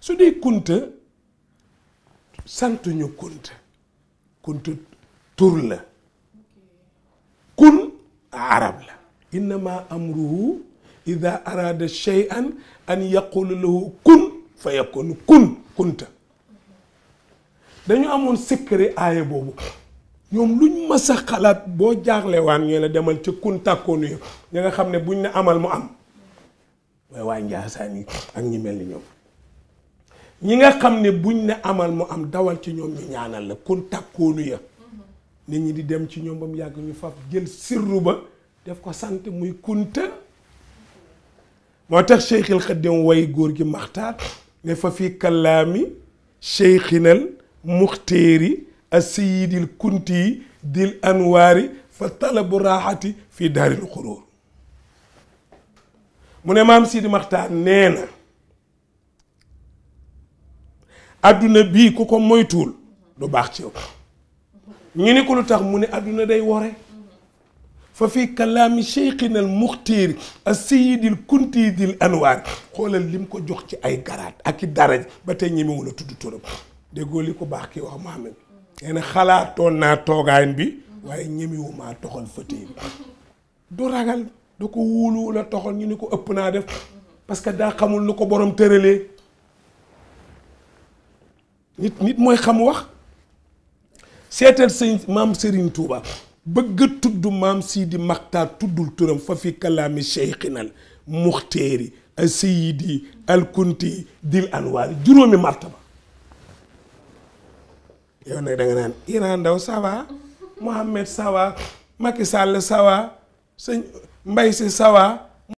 su dee kunta sant ñu kunta kunta tur la kun arab la innama amruhu ida arada shay'an an yaqulu lahu kun fa yakun kunta dañu amoon secret aaya boobu ñoom luñ mës a xalaat boo jaaxle waan ñu la demal ca kun tàkkoonu yo ña nga xam ne buñ ne amal mu am waaye waa Njaasaan yi ak ñi mel ni ñoom ñi nga xam ne buñ ne amal mu am dawal ci ñoom ñu ñaanal la kun tàkkoonu ya nit ñi di dem ci ñoom ba mu yàgg ñu faf jël sirru ba def ko sant muy kunta moo tax Cheikhil Xadim way góor gi Maxtaar ne fa fi kalaami cheikhinal muxtéeri a sayidil kunti dil anwaari fa talabu raaxati fii daaril xuróor mu ne maam Sidi Maxtaar nee na adduna bii ku ko moytuwul du baax ci yow ñu ni ko lu tax mu ne adduna day wore fa fi kalaami cheikhinal muxtéeri a sayidil kunti dil anwaari xoolal lim ko jox ci ay garaat ak i daraj ba tey ñemewul a tudd turam déggoo li ko baax ki wax Muhammad nee na xalaatoon naa toogaan bi waaye ñemewu maa toxal fëtee bi du ragal da ko wóolu la toxal ñu ni ko ëpp naa def parce que daa xamul nu ko borom tëralee nit mooy xam wax seetal sëñ maam Serigne Touba bëgg a tudd maam Sidi Maxtaar tuddul turam fa fi kalaami cheikhinal muxtéeri al sayidi al kunti dil anwaari juróomi martaba yow nag da nga naan Iran Ndaw ça va Mohamed ça va Macky Sall ça va sëñ Mbay si ça va